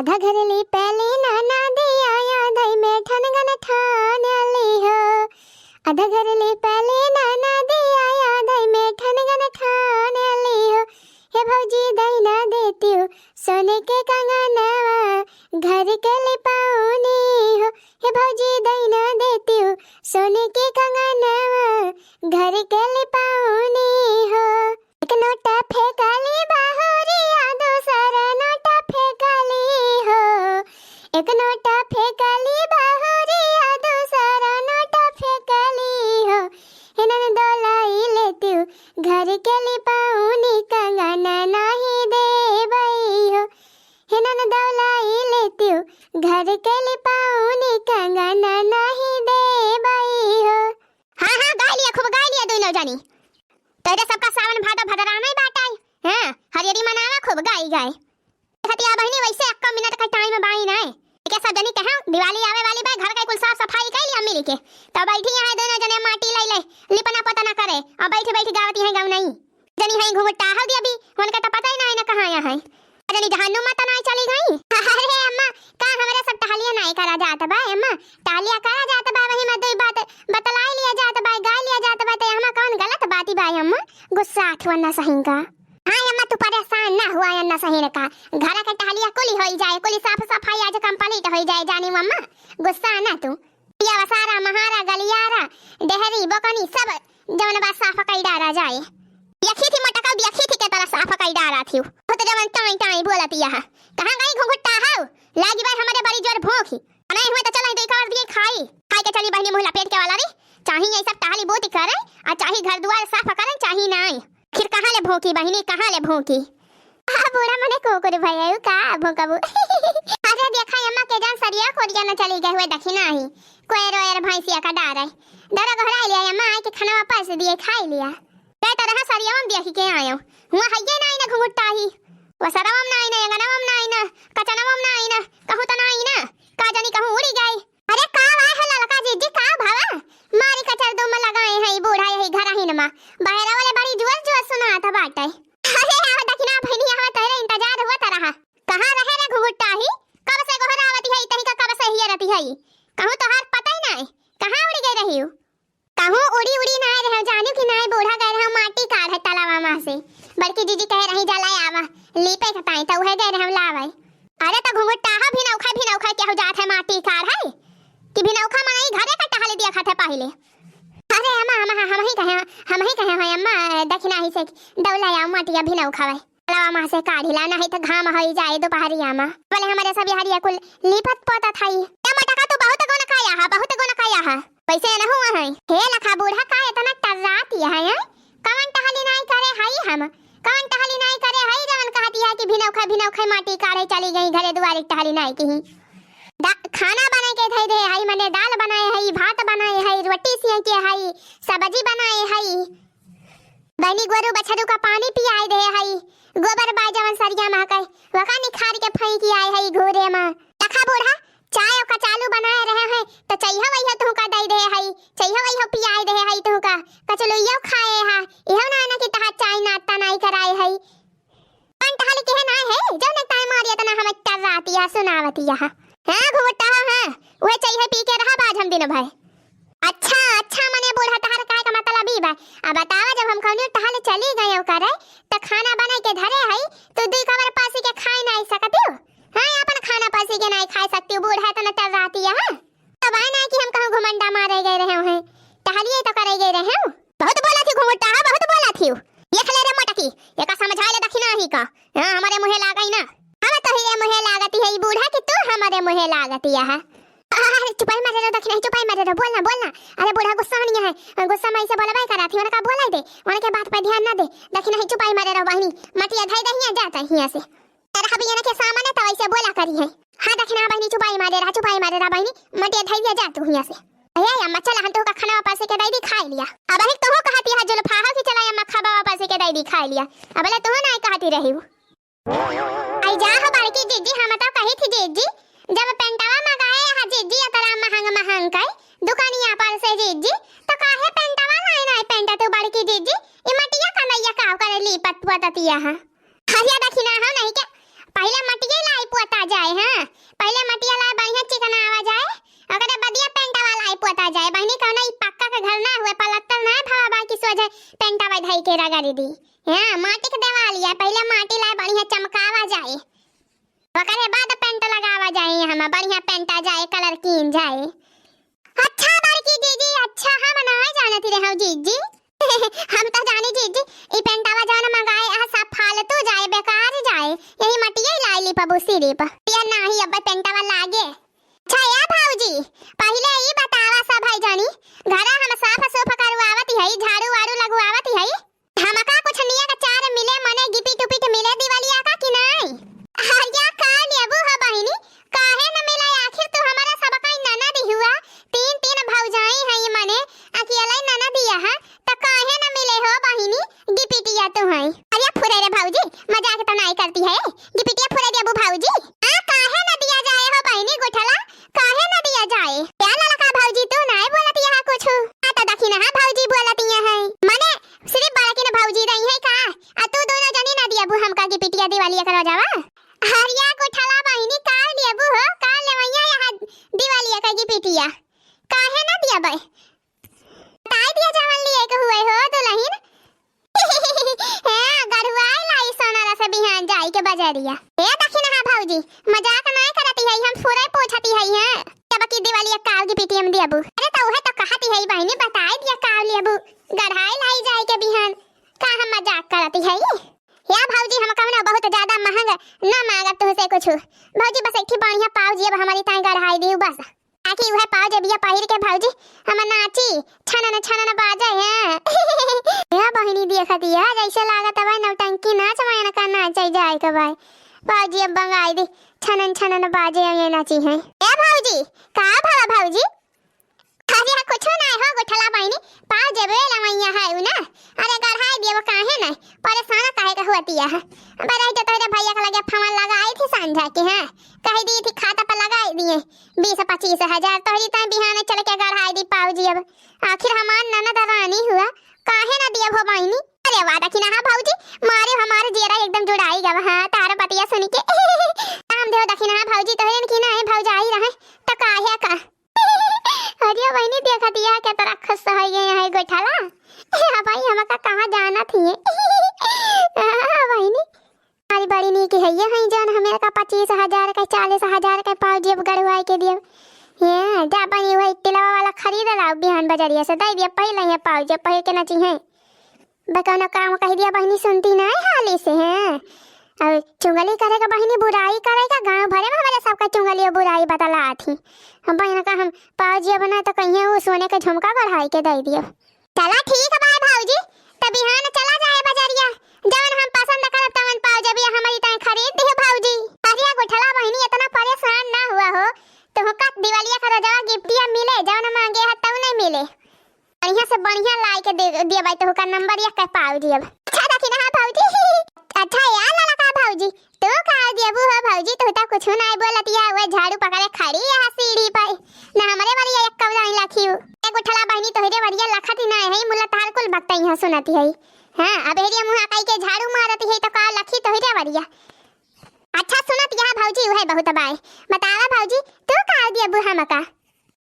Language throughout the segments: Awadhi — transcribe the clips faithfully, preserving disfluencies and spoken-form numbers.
आधा घर लीपली ननदिया, आधा में ठनगन ठानली हो। आधा घर लीपली ननदिया, आधा में ठनगन ठानली हो। हे भौजी, दई ना देतिउ सोने के कंगनवा, घर के लिपौनी हो। हे भौजी, दई ना देतिउ सोने के कंगनवा, घर के लिपौनी हो। एक नोट फेंकली बहुरिया, दूसर नोट फेंकली हो। एक नोट फेंकली बहुरिया, दूसर नोट फेंकली हो। हे ननदो, लाई लेतिउ घर के लिपौनी, कंगन नाही देबई हो। हे ननदो, लाई लेतिउ घर के लिपौनी, कंगन नाही देबई हो। हाँ, हाँ, गाय लिया, खूब गाय लिया दुनो जनी। तोहरे सबका सावन भादो भदरा नहीं बाटाई। हाँ, हरियरी मनावा खूब गाई गाय। देखतिया बहिनी, वैसे एक्को मिनट का टाइम बाई नाय। एके सब जनी कहे, दिवाली आवे वाली बा, घर का कुल साफ सफाई कई लिया मिल के। तब बैठी यहाँ दुनो जने माटी लाई ले, लिपना पोतना करे, और बैठी बैठी गावती हैं गाँव नहीं। जनी है घुंघटा हो दिया भी, उनका तो पता ही ना है ना कहाँ यहाँ है। जनी जहानु मत ना चली गई। अरे अम्मा, का हमरे सब टहलिया नाई करा जात बा, अम्मा, टहलिया करा जात बा, वही में दुई बात बतलाई लिया जात बा, गाय लिया जात बा, तो हमा कौन गलत बात बा अम्मा? गुस्सा आठवा ना सही का। हाँ अम्मा, तू परेशान ना हुआ, अन्ना सही का। घर के टहलिया कुली होई जाए, कुली साफ सफाई आज complete होई जाए, जानी अम्मा, गुस्सा ना तू। पियावा सारा, महारा, गलियारा, डेहरी, बोकनी, सब जवन बा साफ कई डारा जाए। यखी थी मोटका, यखी थी के तरह साफ कई डारा थी। बहुत जवन टाई टाई बोलत यह। कहाँ गई घुंघटा हौ? लागी भाई हमरे बड़ी जोर भूखी। नहीं हुए तो चल, दे कर दिए खाई। खाई के चली बहिनी मुँह लपेट के वाला रे। चाही ये सब टहली बोती करे, आ चाही घर दुआर साफ करे, चाही नहीं। फिर कहाँ ले भूखी बहिनी, कहाँ ले भूखी? आ बूढ़ा मने कुकुर भैया, का भूकबू? अरे देखा अम्मा के जान सरिया खोदिया न चली गए हुए दखिना ही। कोयर ओयर भैंसिया का डार है। डरा घोड़ा लिया अम्मा, आए के खाना वापस दिए, खाई लिया। कह तो रहा सरिया हम देखी के आयो। हुआ हइये नाई ना घुंघटा ही। वसरवम नाई ना, अंगनवम नाई ना, कचनवम नाई ना, कहूँ तो नाई ना। का जानी कहूँ उड़ी गई। अरे का वाय है ललका जीजी, का भावा? मारी कचर दुम लगाए है ई बूढ़ा यही घर ही नमा। बहरा वाले बड़ी जोर जोर सुनात बाटे। अरे आवा दखिना बहिनी, आवा, तोहरे इंतजार हुआ त रहा। कहाँ रहे रे घुंघटा ही? कब से गोहरावती है, तनिका कब से हियरती है? कहूँ तोहार पता ही नाय। कहाँ उड़ी गई रही हूँ? कहूँ उड़ी उड़ी नाय रहे, जानिउ कि नाय, बूढ़ा गए रहे माटी काढ़े तलावा मा से। बड़की जीजी कहे रही, "जा लाय आवा, लीपे के ताई," त उहे गए रहे लावे। अरे त घुंघटा हा भिनौखा, भिनौखा केहू जात है माटी काढ़े? कि भिनौखा मनई घरे का टहल दिया खाते पहिले। अरे अम्मा, हम, हम ही कहे, हम ही कहे हैं अम्मा, दखिना ही से दौला या मटिया भिनौखा वे। तलावा मा से काढ़ी ला, नहीं तो घाम होई जाए दोपहरिया मा। बोले हमरे सब हरिया कुल लिपत पोतत हई। ए मोटका, तू बहुत गुण काया हा, बहुत गुण काया हा। वैसे न हुआ है। हे लखा बूढ़ा, का इतना टर्रात यह है, हैं? कवन टहली नाई करे हई हम? कवन टहली नाई करे हई जवन कहती है कि भिनौखा, भिनौखा माटी काढ़े चली गई, घरे दुआरे टहली नाई की। दा-, खाना बना के धई दे हई, मने दाल बनाए हई, भात बनाए हई, रोटी सेके हई, सब्जी बनाए हई। बहिनी गोरू बछरू का पानी पियाए दे हई, गोबर बाय जवन सरिया महके, वका निखार के फेंकी आए हई घूरे मा। लखा बूढ़ा, चाय और कचालू बनाए रहे हैं, तो चइहा वइहा तुहका दई दे हई, चइहा वइहा पियाए दे हई तुहका, कचलुइयो खाए हा, इहो ना ना कि तहार चाय नाश्ता नाई कराए हई। कवन टहली के है ना है, जौन एक ताई मारी इतना हम टर्राती है, सुनावती है। हाँ, घुंघटा हो, हाँ, उहे चइहा पी के रहा बाज हम दिन भर। अच्छा, अच्छा, मने बूढ़ा तहार कहे का मतलब ई बा। अब बतावा, जब हम कौनियो टहल चली गए करे, त खाना बनाई के धरे हई, तो दुई कवर पासी के खाए नाई सकतियो? हाँ, अपन खाना पासी के नाई खाए सकतियो, बूढ़ा इतना टर्राती है। तब आए नाई कि हम कहूँ घुमंडा मारे गए रहे हैं, टहलिए तो करे गए रहे हैं। बहुत बोला थी घुंघटा, हाँ, बहुत बोला थी। ये खले रे मोटकी, एका समझा ले दखिना ही का। हाँ, हमरे मुँहे लागई ना। हम तो ही रे मुँहे लागती है, ई बूढ़ा कि तू हमरे मुँहे लागती है। अरे चुपाई मारे रहो दखिना ही, चुपाई मारे रहो, बोलना, बोलना। अरे बूढ़ा गुस्सा होनी है, गुस्सा मा ऐसे बोलबे करा थी, उनका बोलाई दे, उनके बात पे ध्यान ना दे। दखिना ही चुपाई मारे रहो बहिनी, मटिया धई दहिया जाता हिया से। अरे हबियन के सामने तो ऐसे बोला करी है। हाँ दखिना बहिनी, चुपाई मारे रहा, चुपाई मारे रहा बहिनी, मटिया धई दिया जा तू हिया से। ए अम्मा, चला हम तोहका खाना वापस के दई दी, खाई लिया। अब ही तोहो कहती है जुल्फा हो कि चला अम्मा, खाबा वापस के दई दी, खाई लिया। अब ले तोहो ना कहती रही हूँ। आई जा हो बड़की जीजी, हम तो कही थी जीजी, जब पेंटवा मंगाए हा जीजी अतरा महंग महंग कई दुकानिया पर से जीजी, तो काहे पेंटवा लाई नाई पेंट तू बड़की जीजी? ई मटिया कनैया का करे लीपत पोततिया हा? हरिया दखिना हो नहीं के, पहिले मटिया लाई पोता जाए। हाँ, पहिले मटिया लाए बढ़िया चिकनावा जाए, ओकरे बदिया पेंटवा लाए पोता जाए। बहिनी, कौनो ई पक्का के घर ना हुए, पलस्तर ना भवा बा कि सोझे पेंटवा धई के रगड़ी दी। हाँ, माटी के देवालिया, पहिले माटी लाए बढ़िया चमकावा जाए, ओकरे बाद पेंट लगावा जाए, यहाँ बढ़िया पेंटा जाए, कलर कीन जाए। अच्छा बड़की जीजी, अच्छा, हम नाहीं जानत रहे हूँ जीजी। हम तो जानी जीजी, ई पेंटावा जौन मंगाए, आहा, सब फालतू जाए, बेकार जाए। यही मटिया ही लाई ली पबू सिरिप। ये नाही अब पेंटावा लागे। अच्छा ए भौजी, पहिले ई बतावा सब है जानी, घरा हम साफ सूफ करवावत हई, झाड़ू वाड़ू लगवावत हई, हमका कुछ नियक चार मिले, मने गिपिट उपिट मिले दिवालिया का कि नाई? अरिया का लेबू हो बहिनी, काहे न मिले? आखिर तू हमारा सबका ननद हुआ, तीन तीन भौजाई हई, मने अकेले ननद यह, त काहे न मिले हो बहिनी गिपिटिया तू हई? अरिया फुरे रे भौजी, मजाक त नाई करती है, गिपिटिया फुरे देबू भौजी? आ, काहे न दिया जाए हो बहिनी गुठला, काहे न दिया जाए? क्या ललका भौजी तू नाई बोलत यहाँ कुछ? आ त दखिनहा भौजी बोलत यहाँ है, मने सिर्फ बड़किन भौजी रही है का? आ तू दोनों जनी ना दियाबू हमका गिपिटिया दिवालिया करा जावा? अरिया गुठला बहिनी, का लेबू हो? का लेवैया यहाँ दिवालिया का गिपिटिया? काहे ना दियाबे? बताई दिया जवन लिए के हुए हो दुलहिन। हाँ, गढ़ुआई लाई सोनारा से बिहान जाई के बजरिया। ए दखिनहा भौजी, मजाक नाई करती है, हम फुरे पूछती है, हैं? जब की दिवालिया का गिपिटिया हम दियाबू। अरे त उहे त कहती है बहिनी, बताई दिया का लेबू। गढ़ाई लाई जाई के बिहान। का हम मजाक करती है? या भौजी, हम कौनो बहुत ज्यादा महंग ना मांगब तुहसे कुछ। भौजी, बस एक ठे बढ़िया पाउजेब हमरी ताई गढ़ाई दियो बस। आखिर उहे पाउजेबिया पहिर के भौजी हम नाची, छनन छनन बाजे हैं। या बहिनी देखत या, जैसे लागत है भाई नौटंकी नाच, मैं इनका नाचे जाए के भाई। पाउजेब मंगाई दी, छनन छनन बाजे ये नाची हैं। ए भौजी, का भवा भौजी? अरे हाँ, कुछो नाय हो गुठला बहिनी, पाउजेबे लवैया है उ ना। अरे गढ़ाई दियो काहे नाय, परेशान काहे का होती है? अबे रही तो तोहरे भैया के लगे फोन लगाई थी सांझा के, हाँ, कही दी थी खाता पर लगाई दिए बीस पच्चीस हजार, तोहरी ताई बिहाने चल के गढ़ाई दी पाउजेब। आखिर हमार ननद रानी हुआ, काहे ना दिया हो बहिनी? अरे वाह दखिनहा भौजी, मारे हमार जियरा एकदम जुड़ाई गवा, हाँ, तार बतिया सुन के। हम देहो दखिनहा भौजी तोहरे की ना है भौजाई रहे, त काहे का? अरे बहिनी, देखत या के तरह खुश हो गए हैं गोठला। ए भाई, हमका कहाँ जाना थी? हाँ बहिनी, अरे बड़ी नीक है ये, हैं जौन हमें का पच्चीस हजार के, चालीस हजार के पाउजेब गढ़वाई के दियो। ये जा बहिनी, वही टिलवा वाला खरीद लाओ बिहान बजरिया से, दे दिया पहले ये पाउजेब, पहले के ना चाहिए। बे कौनो काम कह दिया बहिनी, सुनती नाय हाली से, हैं? और चुगली करे का बहिनी, बुराई करे का, गाँव भरे में हमारे सबका चुगली और बुराई बतलात ही। हम बहिन का हम पाउजेब ना तो कहिए वो सोने के झुमका गढ़ाई के दे दियो। चला ठीक बा भौजी, त बिहान चला जाए बजरिया, जवन हम पसंद करब तवन पाउजेबिया हमरी ताई खरीद दियो भौजी। अरे गुठला बहिनी, इतना परेशान ना हुआ हो, तुहका दिवालिया का रोजवा गिफ्टिया मिले, जवन मांगे है तवन मिले। बढ़िया से बढ़िया लाई के दे, दिए भाई, तोहका नंबर एक के पाउजेब। अच्छा दखिनहा भौजी। अच्छा यार ललका भौजी, तू का देबू हो भौजी? तू तो कुछ नाय बोलत या, वो झाड़ू पकड़े खड़ी है सीढ़ी पे। ना हमरे बरिया एक कौला ही लखी हो। ए गुठला बहिनी, तोहरे बरिया लखत ही नाय है, मुला तार कुल बकता यहाँ सुनती है। हाँ, अब हेरिया मुँह कई के झाड़ू मारती है तो का लखी तोहरे बरिया? अच्छा सुनत या भौजी, उहे बहुत बाय। बतावा भौजी, तू का देबू हमका?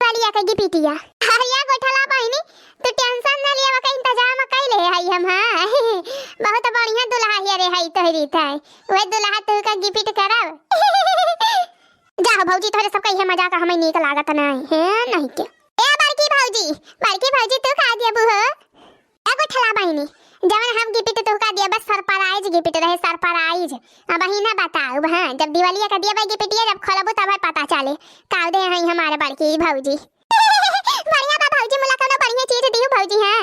वाली आके गिपिटिया। अरे या गोठला बहिनी, तू tension ना लिया, का इंतजाम कइले हई हम, हाँ। बहुत बढ़िया दुल्हा हिया रे हई तोहरी ताई। वह दुल्हा तू का गिपिट करब। जा हो भौजी, तोहरे सबका इहे मजाक हमें नीक लागत नाय है, नहीं के। ए बड़की भौजी, बड़की भौजी तू का देबू हो? ए गोठला बहिनी, जवन हम गिपिट तोहका दिया बस सरप्राइज गिपिट रहे, सरप्राइज। अब ही ना बताऊ, हाँ, जब दिवालिया का दिया बा गिपिटिया, जब खोलबू तब है पता चले का दे हैं हमारे बड़की भौजी। बढ़िया बा भौजी, मुला कौनो बढ़िया चीज दियो भौजी, हाँ।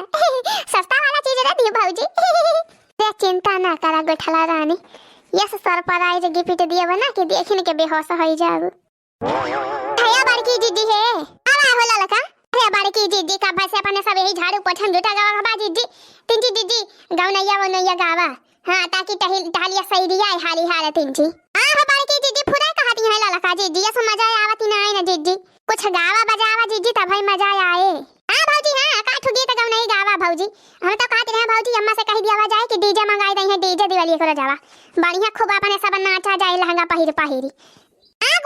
सस्ता वाला चीज ना दियो भौजी। रे चिंता ना करा गोठला रानी, यस सरप्राइज गिपिट दिया बा ना कि देखिन के बेहोश हो जाऊ। भैया बड़की जिज्जी है, आवा हो ललका। अरे बड़की जिज्जी का भैंसे अपने सब यही झाड़ू पोछन जुटा गवा बा जिज्जी। तिनची जिज्जी, गौनैया वौनैया गावा। हाँ, ताकि टहल-, टहलिया सही दिया है हाली हाल तिनची। हाँ हो बड़की जिज्जी, फुरा कहती है ललका जिज्जी, ये सब मजा आवत ही ना आए ना जिज्जी। कुछ गावा बजावा जिज्जी, तब भाई मजा आए। हाँ भौजी, हाँ, का ठु गीत गौनई गावा भौजी। हम तो कहती रहे भौजी, अम्मा से कही दिया जाए कि डीजे मंगाई दई है, डीजे दिवाली करो जावा। बढ़िया खूब अपने सब नाचा जाए लहंगा पहिर पहिरी। हाँ,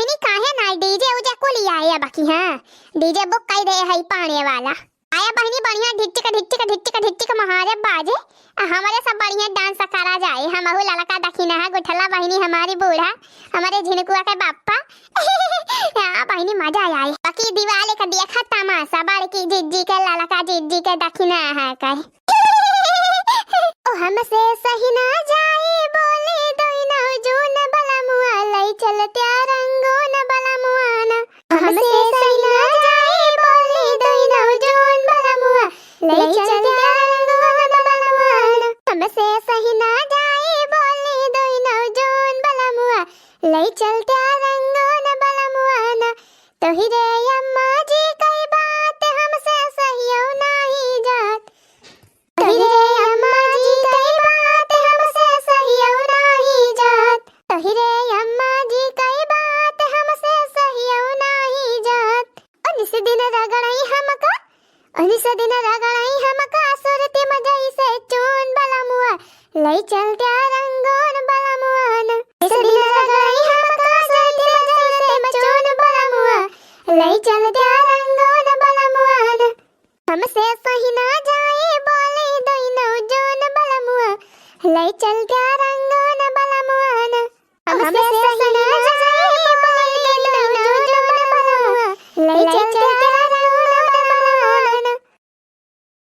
ती काहे ना डीजे उजे कुल आए अब की, हाँ, डीजे बुक कइ दे है पाने वाला। आया बहिनी, बढ़िया ढिक ढिक ढिक ढिक ढिक ढिक महारे बाजे, आ हमरे सब बढ़िया डांस करा जाए। हमहू ललका दखिनहा गुठला बहिनी, हमारी बूढ़ा, हमरे झिनकुआ के बापा। हाँ बहिनी, मजा आए। बाकी दिवाली का देखा तमाशा, बड़की जिज्जी के, ललका जिज्जी के दखिनहा का। ओ हमसे सही ना जाए बोले दोइनो जून बलमुआ, लई चलत्या रंगून बलमुआ ना। हमसे सही ना जाए बोले दोइनो जून बलमुआ, लई चलत्या रंगून बलमुआ ना। हमसे सही ना जाए बोले दोइनो जून बलमुआ, लई चलत्या रंगून बलमुआ ना। तोहिरे अम्मा जी कई बात हमसे सहियो नाही जात। तोहिरे अम्मा जी कई बात हमसे सहियो नाही जात। तोहिरे अम्मा जी कई बात हमसे सहियो नाही जात। उन्नीस दिन रगड़ई हमका, उन्नीस दिन रगड़ई हमका, सुरती मजई से चून बलमुआ, लई चलत्या रंगून बलमुआ ना। उन्नीस दिन रगड़ई हमका, सुरती मजई से चून बलमुआ, लई चलत्या रंगून बलमुआ ना। हमसे सही ना जाए बोले दोइनो जून बलमुआ, लई चलत्या रंगून बलमुआ ना। हमसे सही ना जाए बोले दोइनो जून बलमुआ, लई चलत्या